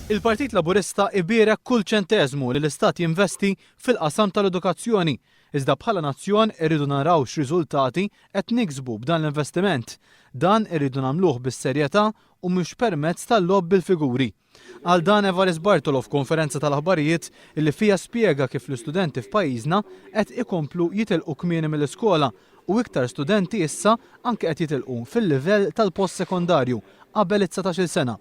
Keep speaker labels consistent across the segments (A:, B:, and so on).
A: Il-Partit Laburista ibierek kull ċenteżmu li l-Istat jinvesti fil-qasam tal-edukazzjoni, iżda bħala nazzjon irridu naraw x'riżultati qed niksbu b'dan l-investiment. Dan irridu nagħmluh bis-serjetà u mhux permezz tal-logħob bil-figuri. Qal dan Evarist Bartolo f'konferenza tal-aħbarijiet li fiha spjega kif l-istudenti f'pajjiżna qed ikomplu jitilqu kmieni mill-iskola u iktar studenti issa anke qed jitilqu fil-livell tal-post-sekondarju qabel it-dsatax-il sena.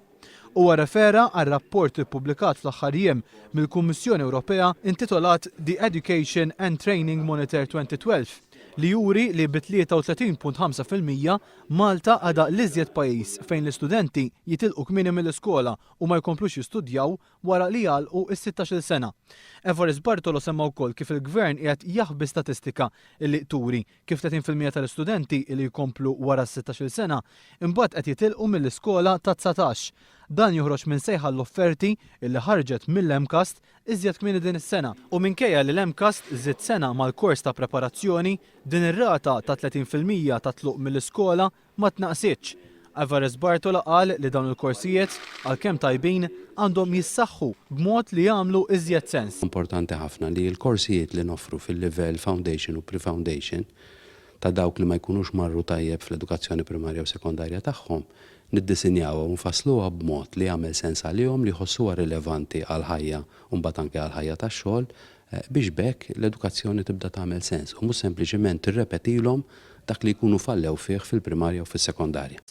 A: Huwa rrefera għal rapport ippubblikat fl-aħħar jiem mill-Kummissjoni Ewropea intitolat The Education and Training Monitor 2012 li juri li bi 33.5% Malta għadha l-iżjed pajjiż fejn l-istudenti jitilqu kmieni mill-iskola u ma jkomplux jistudjaw wara li jagħlqu s-sittax-il sena. Evarist Bartolo semma wkoll kif il-Gvern qiegħed jaħbi statistika li turi kif 30% tal-istudenti li jkomplu wara s-sittax-il sena imbagħad qed jitilqu mill-iskola ta' 19. Dan joħroġ minn sejħa għall-offerti li ħarġet mill-MCAST iżjed kmieni din is-sena. U minkejja li l-MCAST żied sena mal-kors ta' preparazzjoni, din ir-rata ta' 30% ta' tluq mill-iskola ma tnaqqsitx. Alvarez Bartola qal li dawn il-korsijiet, għalkemm tajbin, għandhom jissaħħu b'mod li jagħmlu iżjed sens.
B: Importanti ħafna li l-korsijiet li noffru fil-livell foundation u pre-foundation ta' dawk li ma jkunux marru tajjeb fl-edukazzjoni primarja u sekondarja tagħhom, niddisinjawha u nfassluha b'mod li jagħmel sens għalihom, li jħossuha rilevanti għall-ħajja u mbagħad anke għall-ħajja tax-xogħol, biex b'hekk l-edukazzjoni tibda tagħmel sens u mhux sempliċiment tirrepetilhom dak li jkunu fallew fih fil-primarja u fis-sekondarja.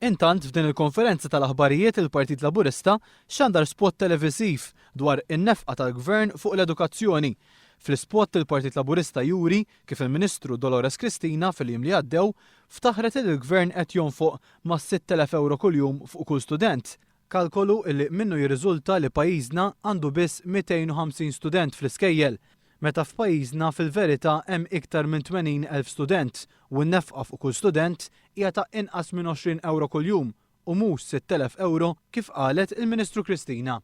A: Intant f'din il-konferenza tal-aħbarijiet il-Partit Laburista xandar spot televisiv dwar in-nefqa tal-Gvern fuq l-edukazzjoni. Fl-ispot il-Partit Laburista juri kif il-Ministru Dolores Cristina fil-jiem li għaddew ftaħret li l-Gvern qed jonfoq mas-6,000 ewro kuljum fuq kull student. Kalkolu illi minnu jirriżulta li pajjiżna għandu biss 250 student fl-iskejjel, meta f'pajjiżna fil-verità hemm iktar minn 80,000 student u n-nefqa fuq kull student hija ta' inqas minn 20 ewro kuljum u mhux 6,000 ewro kif qalet il-Ministru Cristina.